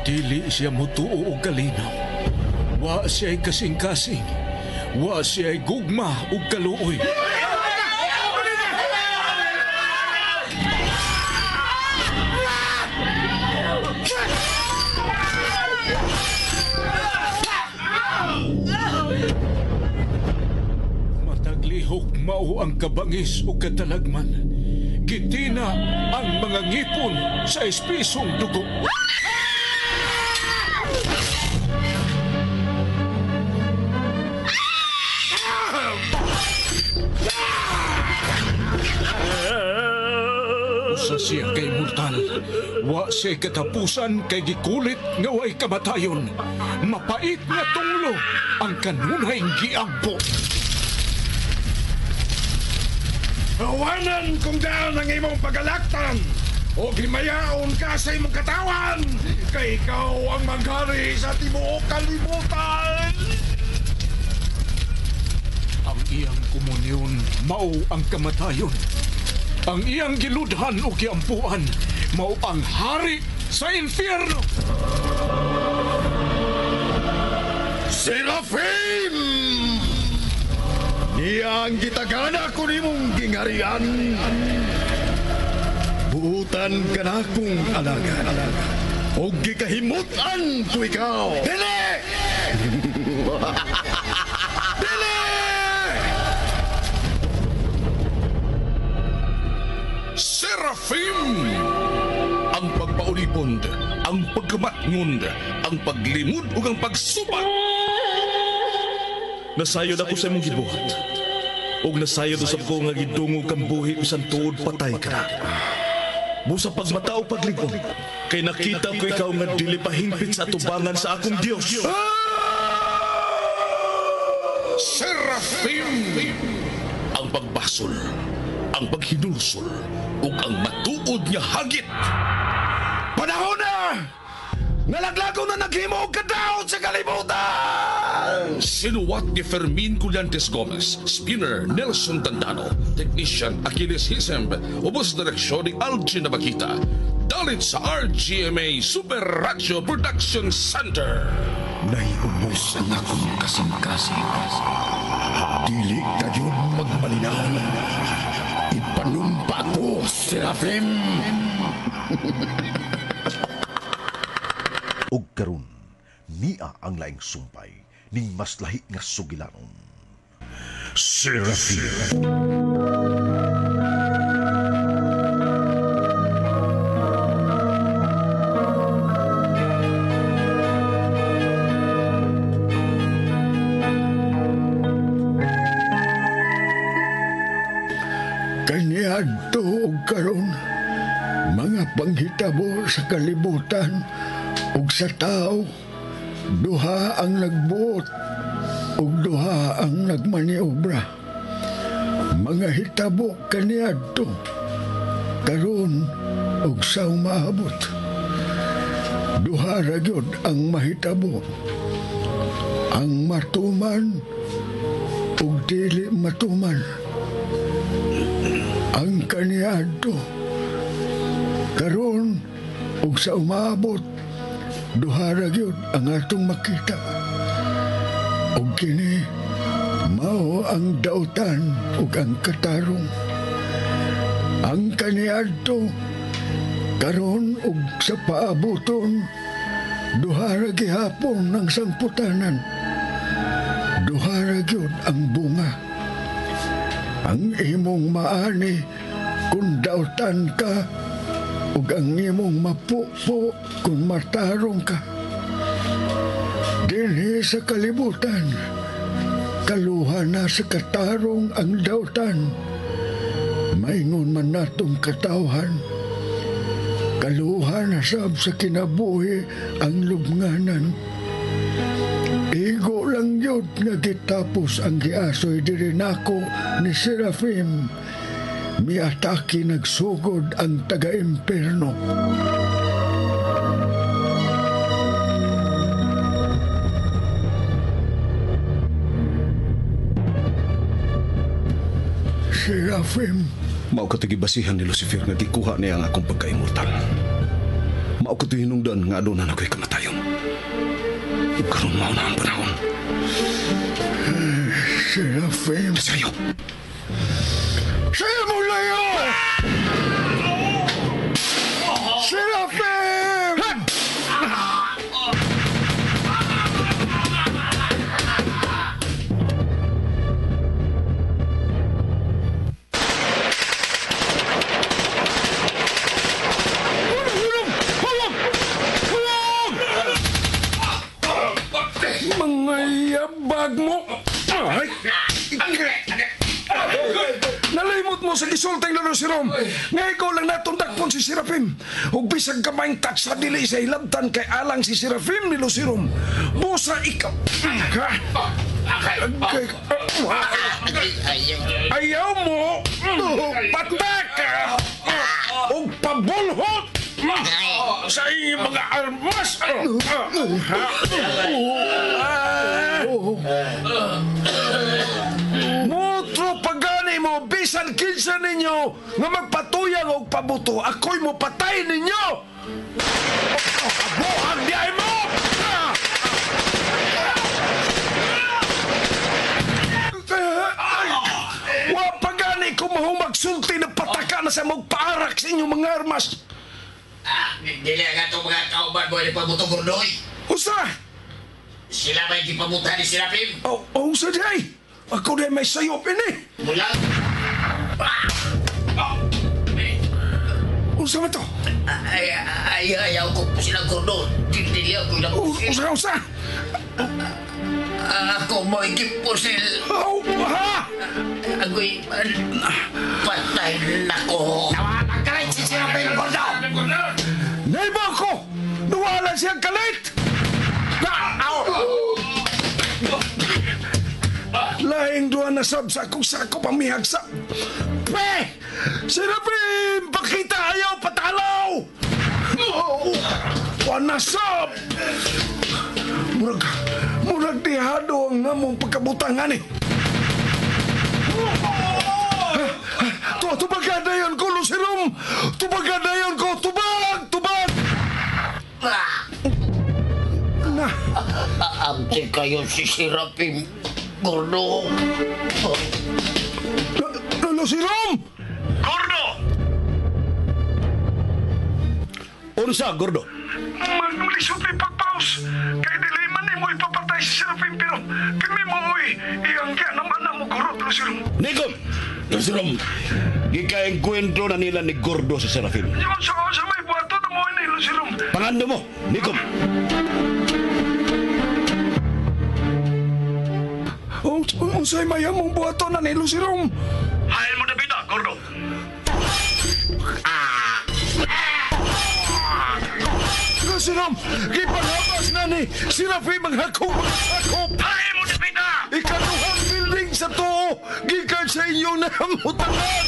Dili siya mutuo og kalinaw. Wa siya'y kasing-kasing. Wa siya'y gugma ug kaluoy. Matag lihok mao ang kabangis ug katalagman. Gitina ang mga ngipon sa espisong dugo. Usa siya kay mortal. Wa siya katapusan kay gikulit nga way kamatayon. Mapait nga tunglo ang kanunay giampo. Awanan kung daan ang imong pagalaktan o himayaon ka sa imong katawan kay ikaw ang maghari sa tibuok kalibutan. Ang iyang komunyon mao ang kamatayon. Ang iyang giludhan o giampuan mao ang hari sa impyerno. Serafim! Niya ang gitagana ko nimong gingarian. Buutan ka na kong alagad. O gikahimutan ko ikaw. Dili! Dili! Serafim! Ang pagpaulipon, ang pagkamatngon, ang paglimod ug ang pagsubat. Nasayod ako sa imong gibuhat. Ug nasayod usab ko nga gidungog kang buhi bisan tuod patay ka na. Busa pagmata o paglig-on, kay nakita ko ikaw nga dili pa hingpit sa atubangan sa akong Dios. Serafim! Ang pagbasol, ang paghinulsol, ug ang matuod nga hagit. Panahon na! Nalaglago na naghimo og kadaot sa kalibutan! Sinuwat ni Fermin Collantes Gomez, Spinner Nelson Tandano, Technician Achilles Hisemb, ubos direksyon ni Algin Nabakita. Dalit sa RGMA Super Radio Production Center. Naiubos ang akong kasing-kasing. Dili kayo magmalinaw. Ipanumpa ko, Serafim! Ug karon niya ang laing sumpay ning mas lahi nga sugilanon. Serafim. Kaniadto og karon mga panghitabo sa kalibutan ug sa tao, duha ang nagbuot ug duha ang nagmaniobra. Mga hitabo kaniadto karon ug sa umaabot. Duha ra gyud ang mahitabo, ang matuman ug dili matuman. Ang kaniadto karon ug sa umaabot, duha ra gyud ang atong makita. Ug kini mao ang dautan ug ang katarong. Ang kaniadto karon ug sa paaboton, duha ra gihapon ang sangputanan. Duha ra gyud ang bunga. Ang imong maani kung dautan ka, ug ang imong mapupo kung matarong ka. Dinhi sa kalibutan, kaluha na sa katarong ang dautan. Maingon man natong katawhan, kaluha na sab sa kinabuhi ang lubnganan. Igo lang yun nga gitapos ang giasoy diri nako ni Serafim. Miatake nagsugod ang taga-imperno. Serafim. Mao katong gibasihan ni Lucifer nga gikuha niya ang akong pagka-immortal. Mao ko hinungdan nga aduna na ko'y kamatayon. Ug karon mao na ang panahon. Serafim. Sayo. Sa imong layo! Serafim! Mga yabag mo! Ay! Nalimot mo sa gisulting lalo si Rom. Nga ikaw lang natundakpon si Serafim. Ug bisag kamayng taksa dili sa hilabtan kay alang si Serafim ni Lucirom. Busa ikaw. Ha? Ayaw mo! Pataka! Ug pabulhot! Sa inyong mga armas! Mutro pagani mo, bisan kinsa ninyo nga magpatuyang og pabuto, ako'y mo patay ninyo! Buhag di ay mo! Wa pagani ko mahumagsulti na pataka na sa magpaarak sa inyong mga armas! Dili ang atong mga kauban mo ni pabuto, Gordoy. Usa! Sila ba'y gipabuta ni Serafim? Oh, oh, usa di ay! Ako di may sayop ini! Mula? Unsa man to? Ay, ay, ayaw ko po silang Gordo. Dili ako ilang pusil. Unsa, unsa? Ako mo igipusil. Oh, ha? Agoy, patay na ko. Tawagan ka rin si Serafim, Gordo! Naiba ko! Nawala siyang kalit! Lahing duha na sab sa akong sako pamihag sa... Pe! Serafim! Pakita ayaw patalaw! Wana sab! Murag dihado ang namong pagkabutangan eh. Tubag na yun ko, Lucirum! Tubag na yun ko! Tubag! Tubag! Na! Aamti kayo si Serafim, Gordo. Lucirum! Gordo! Unsa, Gordo? Maglisod ni pagpaus! Kay dili man ni mo ipapatay si Serafim pero kami mo oy iyang naman na mo gurot, Lucirum. Nikom! Lucirum, gikaengkwentro na nila ni Gordo sa Serafim. Yung sa may buhato na mo ni Lucirum. Pangando mo, Nikom! Unsay maya mong buhato na ni Lucirum? Hail mo na bida, Gordo! Lucirum, gipanghabas na ni Serafim ang hakong mga sakop! Hail mo na bida! Ikaduhang building sa tuo, gikan sa inyong namutangan!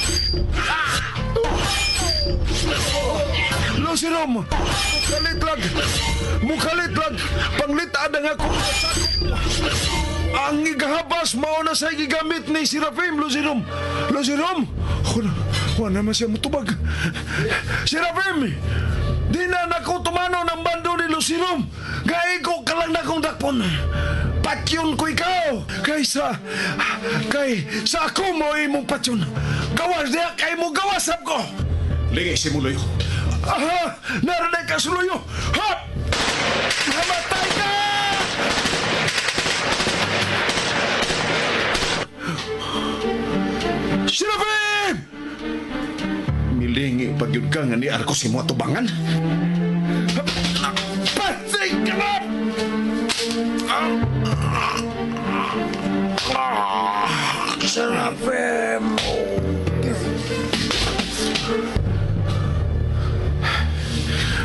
Lucirum, mukalit lang, panglitaan ang akong mga sakop! Ang igahabas mao na sa gigamit ni Serafim, Lucirum! Lucirum! Wala naman siya mutubag. Serafim! Di na nako tumano ng bando ni Lucirum! Gaigo ka lang na akong dakpon! Patyon ko ikaw! Kaysa... Kay sa ako mo imong patyon! Gawas diya kay mo gawasap ko! Lingay si Muloy. Aha! Narinig ka suluyo! Hop! Namatay ka! Serafim! Milingi pag yun ka nga ni Arko si mo atubangan. Patay ka na! Serafim!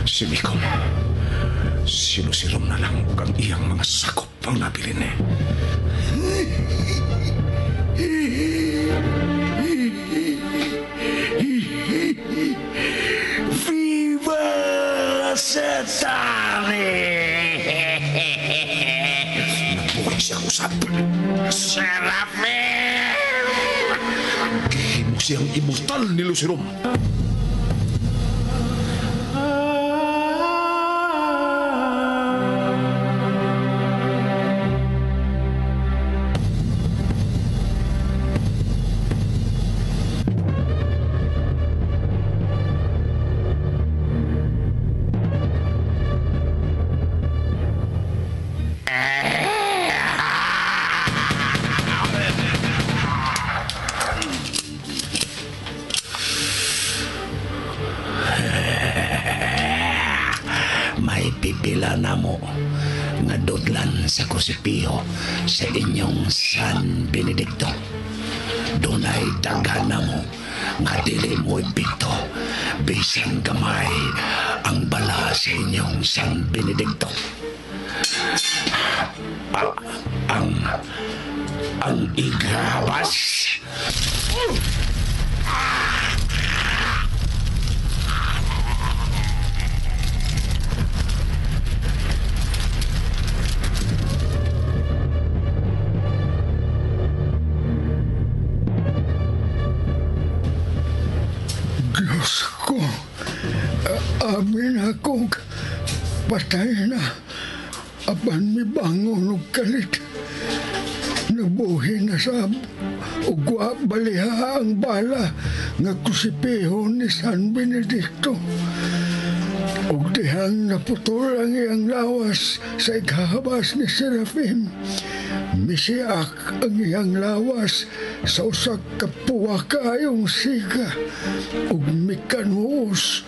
Si Mikom, sinusirom na lang ug ang iyang mga sakop ang nabilin eh. Viva Setare! Nabuhay siyang usap. Serafim! Gihimo siyang immortal ni Lucirum. May pipila namo nga dudlan sa krusipiho sa inyong San Benedicto. Dunay daghan namo nga dili mo epekto bisan gamay ang bala sa inyong San Benedicto. Ang igawas. Diyos ko, amin akong patay na. Apan mibangon og kalit. Nabuhi na sa ugwa baliha ang bala nga krusipiho ni San Benedicto. Ug dihang naputol ang iyang lawas sa ikahabas ni Serafim. Misiak ang iyang lawas sa usa ka puwakayong siga ug mikanuos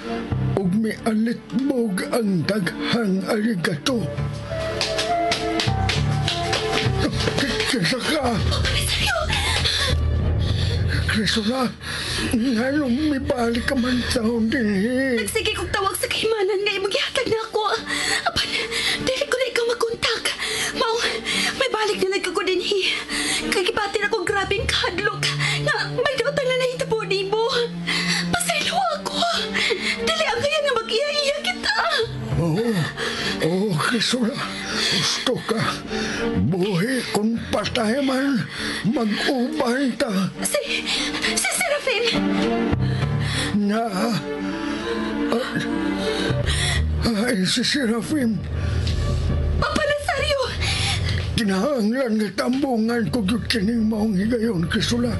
ug mialitbog ang daghang arigato. Kinsa ka? Crisula, nganong mibalik ka man taon dinhi? Nagsige kong tawag sa kaimanan nga imong gihatag na ako. Apan, dili ko na ikaw makontak. Mao, may balik na lang ko dinhi. Kay gibati na kong grabeng kahadlok na may dautan na nahitabo nimo. Pasaylo ako. Dili ang kaya nga mag-iya-iya kita. Oo, Crisula. Gusto ka. Buhi kung patay man, mag-uban ta. Si Serafin. Na, ay, si Serafim. Papa Nazario! Kinahanglan nga tambungan ko gyud kining maong higayon, Crisula.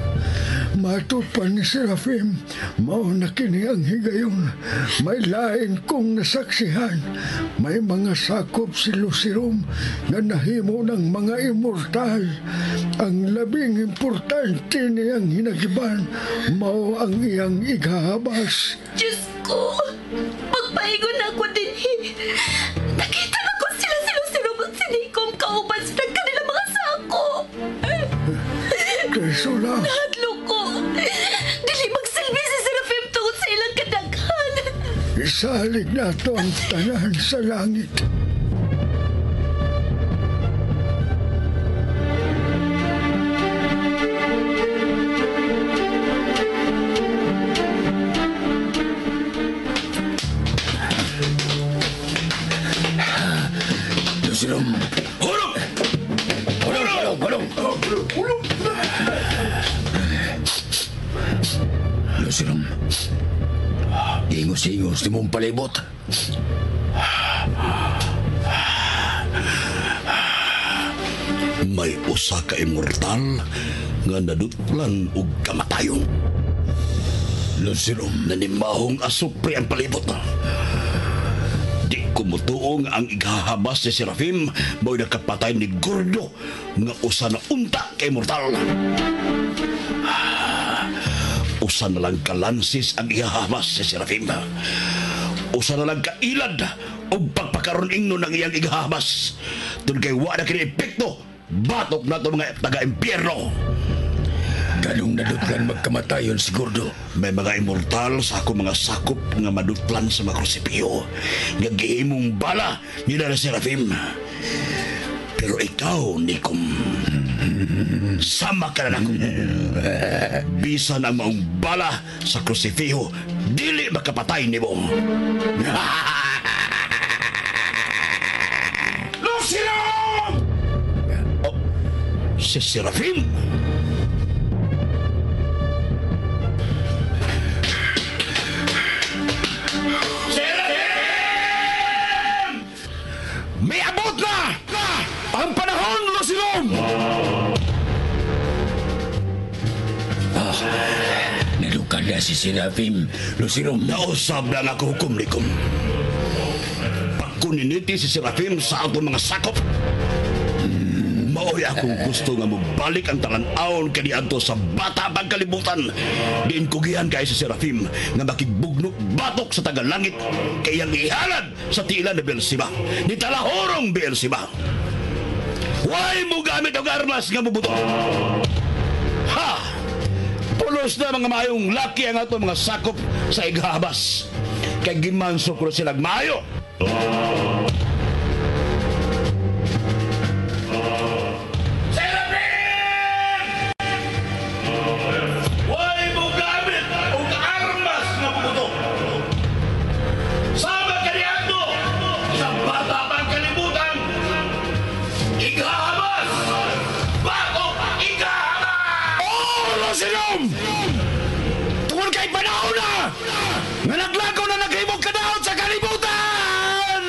Matod pa ni Serafim, mao na kini ang higayon. May lain kong nasaksihan. May mga sakop si Lucirum nga nahimo ng mga immortal. Ang labing importante niyang hinagiban, mao ang iyang igahabas. Diyos ko! Pagpaingon ako dinhi. Nakita na ko sila si Lucirum at si Nicom kauban sa kanilang mga sako. Crisula! Nahadlok ko. Dili magsilbi si Serafim tungod sa ilang kadaghan. Isalig nato ang tanan sa langit. Lucirum! Hulong! Hulong! Hulong! Hulong! Hulong! Lucirum, ingos-ingos ni mong palibot. May usa ka immortal nga nadutlan og kamatayon. Lucirum, nanimahong asupre ang palibot. Di ko mutuo nga ang igahabas ni Serafim mao'y nakapatay ni Gordo nga usa na unta ka immortal. Usa na lang ka lansis ang ihahabas si Serafim. Usa na lang ka ilad og pagpakaroon ingno ng iyang igahabas. Tun kay wa na kini epekto, batok na to mga taga-impyerno. Ganong nadutlan magkamatayon si Gordo. May mga immortal sa ako mga sakop nga madutlan sa mga krusipiyo nga gihimong bala nila na Serafim. Pero ikaw, Nikom, sama ka na nako. Bisan ang maong bala sa krusifiho, dili makapatay nimo. Lucirum! Oh, si Serafim! Serafim! May abot na! Ang panahon, Lucirum! Nalukad na si Serafim, Lucirum. Nausab lang ako hukom, Nikom. Pagkuniniti si Serafim sa atong mga sakop, Maoy akong gusto nga mobalik ang talan-awon kaniadto sa bata pang kalibutan. Diin kugihan kay sa Serafim nga makigbugno batok sa tagalangit kay iyang ihalad sa tiila ni Beelzebub. Ni talahorong Beelzebub. Why mo gamit og armas nga mubuto? Ha! Pulos na mga maayong laki ang ato mga sakop sa ighabas. Kay gimanso ko silang maayo. Serafim! Why mo gamit og armas nga mubuto? Sama kaniadto sa bata pang kalibutan. Ighabas! Batok ighabas! Oh, Rosilom! Tungod kay panahon na! Nga naglagaw na naghimog kadaot sa kalibutan!